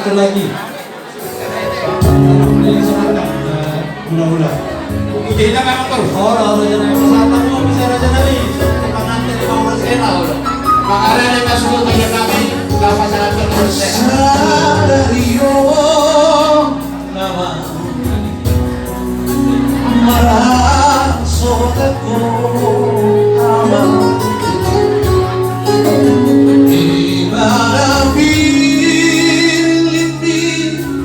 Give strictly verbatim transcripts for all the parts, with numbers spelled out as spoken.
Lagi. Hula-hula. Jadi, memang terus. Olo, olo, jadi, wisata mau bisa raja nami. Pengantin lima belas kena, olo. Makanya dia masuk ke kami, nggak pacaran terus, ya. Sadari, oh, nama. Marasodako ama. Ibana pilih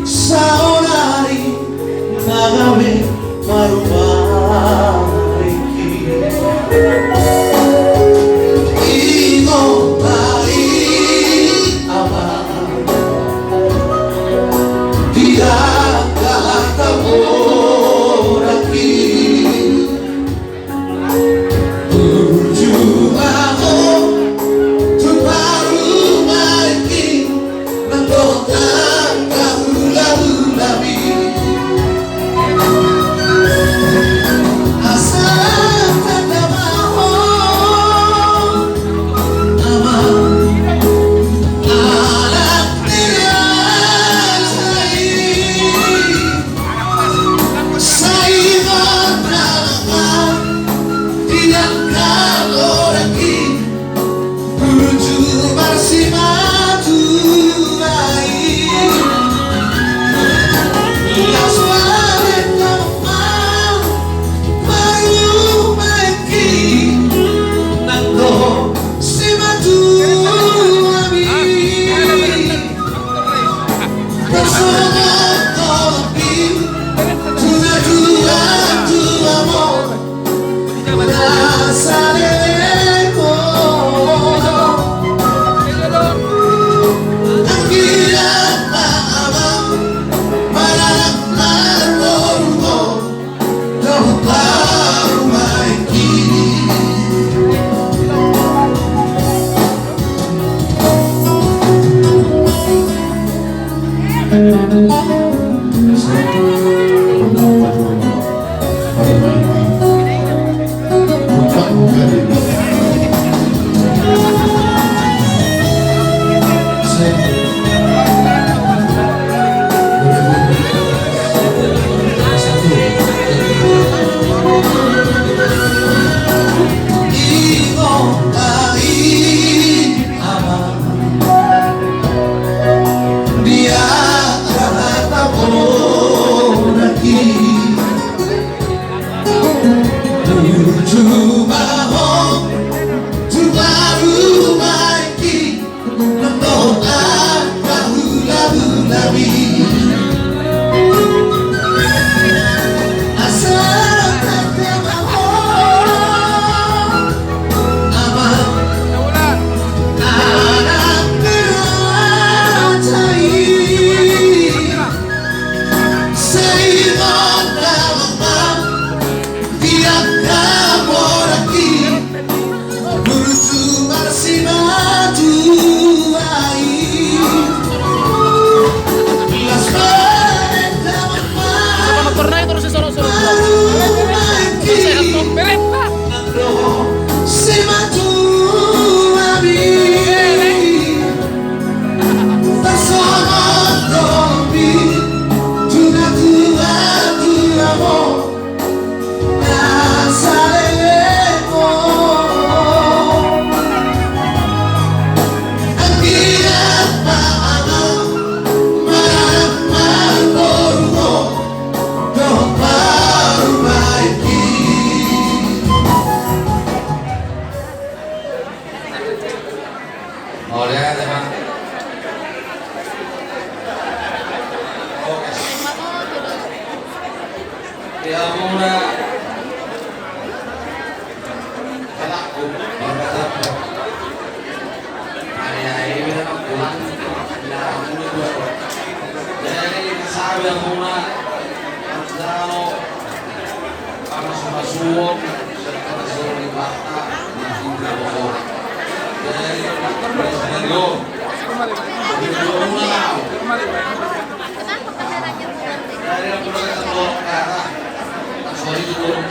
saonari na gabe marumaringki. Ito bai ama. Dia kalah kamu lagi. Tuju maho tu parumaenki, nang dohot angka hulahulami. Asa tanda maho.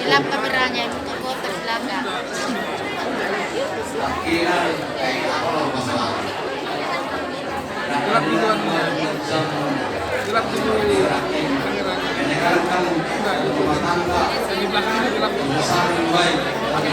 Gelap kameranya, ini terkotak belakang.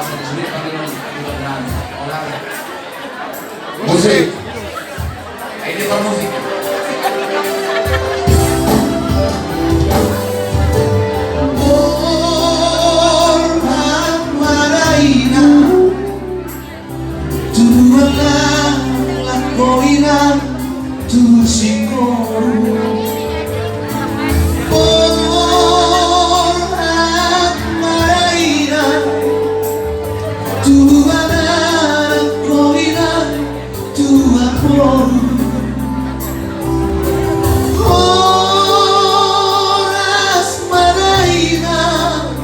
bahasa di sini panggil orang. Musik. Ini per musik. Borhat ma dainang tu anak lako inang tu sikoru. Borhat ma dainang tu anak lako inang tu anak boru. Horas ma dainang,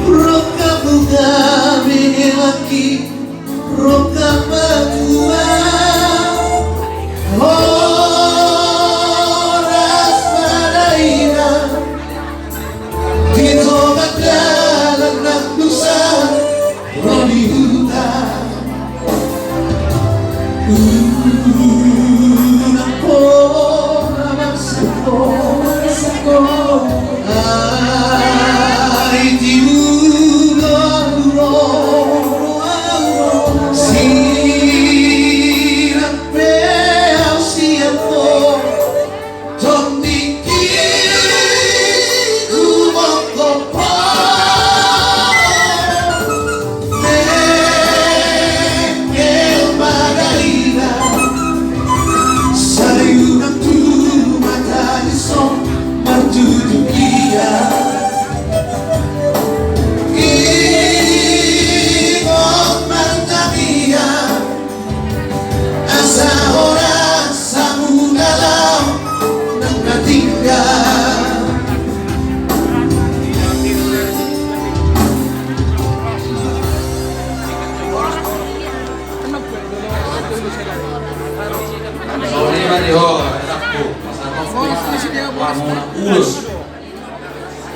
rongkap gabe laki, rongkap matua. Horas ma dainang, di tongah dalan nang dosa ro di huta. Unang pola marsangkot, marsangkot. Ai tibu do ro, sirang pe au sian ho. Tondingki gumongkop ho. Mengkel ma dainang, sai unang tu mata dison martutu ia. Ingot martangiang, asa horas hamu na laho nang na tinggal. Songon i ma di ho, erakku, pasahatonku ma hamu na ulos.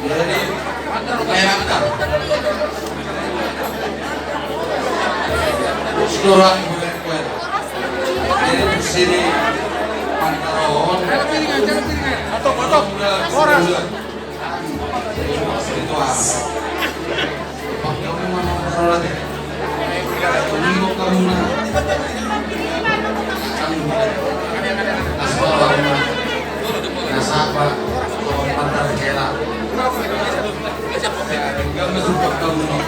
Jadi, kayak makan. Sudah orang bulan-bulan. Jadi, di sini pantaron. Atau, atau. Horas. Itu apa? Pak, kamu mana pantaron lagi? Ini mau kamu mana? Kamu. Asal kamu mana? Nggak sabar. Kalau pantaron. Musik.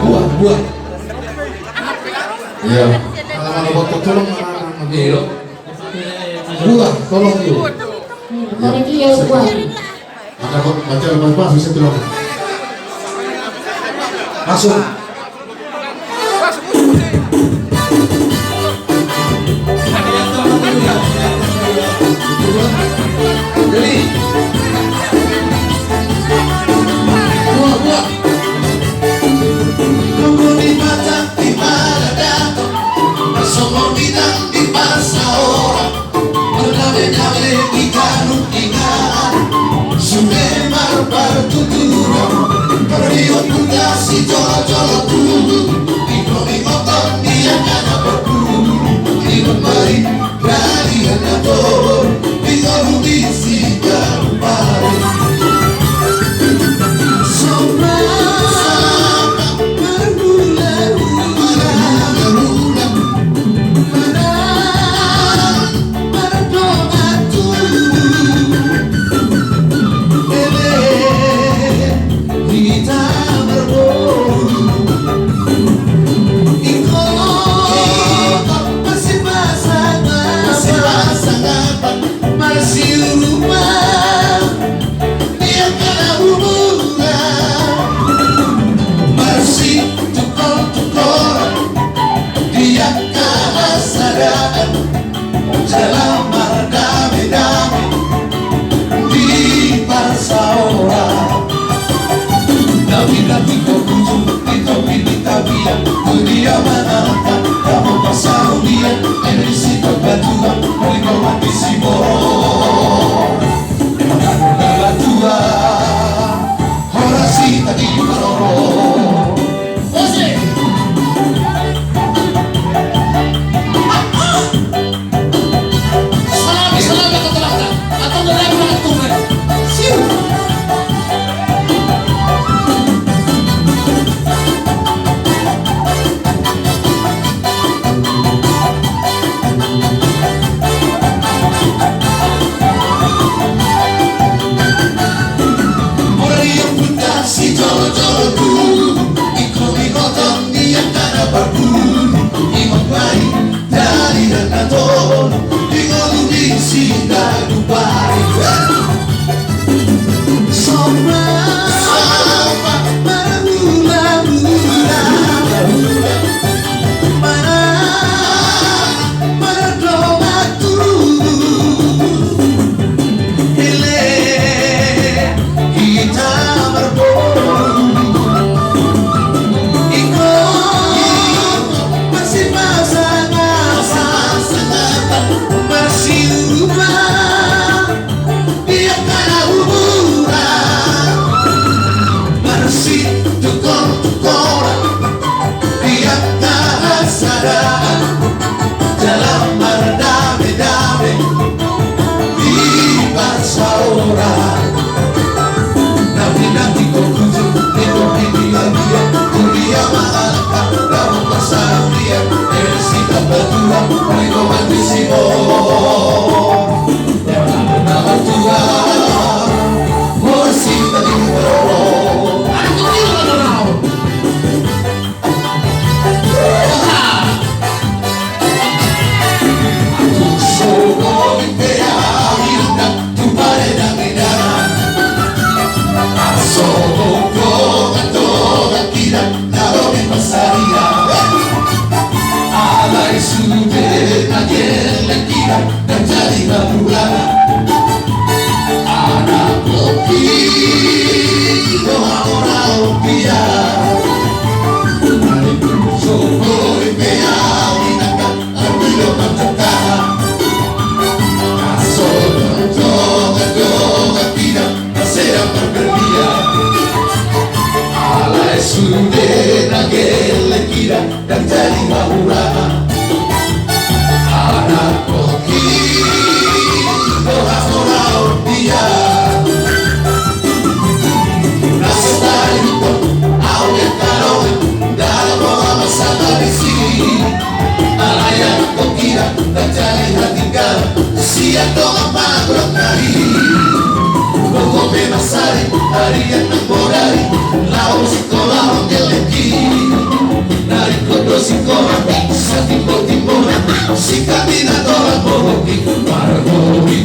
Buah, buah. Iya. Kalau mau buat kotor, mana, mana, mana? Iya. Buah, tolong dulu. Iya. Ada kok, baca lepas, pas, bisa tolong. Langsung. Saria, alai sude na gelleng hira, ndang jadi hamurana. Anak kopi, doha ora ompia. Umari pun sokoi pea, inangkan. Ambilo manjata. Aso jongan-jongan hira, maseda parberdia. Alai sude na gelleng hira, ndang jadi hamurana. Anak kopi, doha ora ompia. Nasa tadi hukum, au yang karong, dalam bawa masa tradisi. Alai anak kopi, ndang jadi hatinggal, sian dongan magodang ari. Gogo pe masari, ari yang nang bodari, laho sikola on gelleng i. Naringkot do sikola, satimbol-timbolan, singkat ni na tolap bohong i. Marhobi,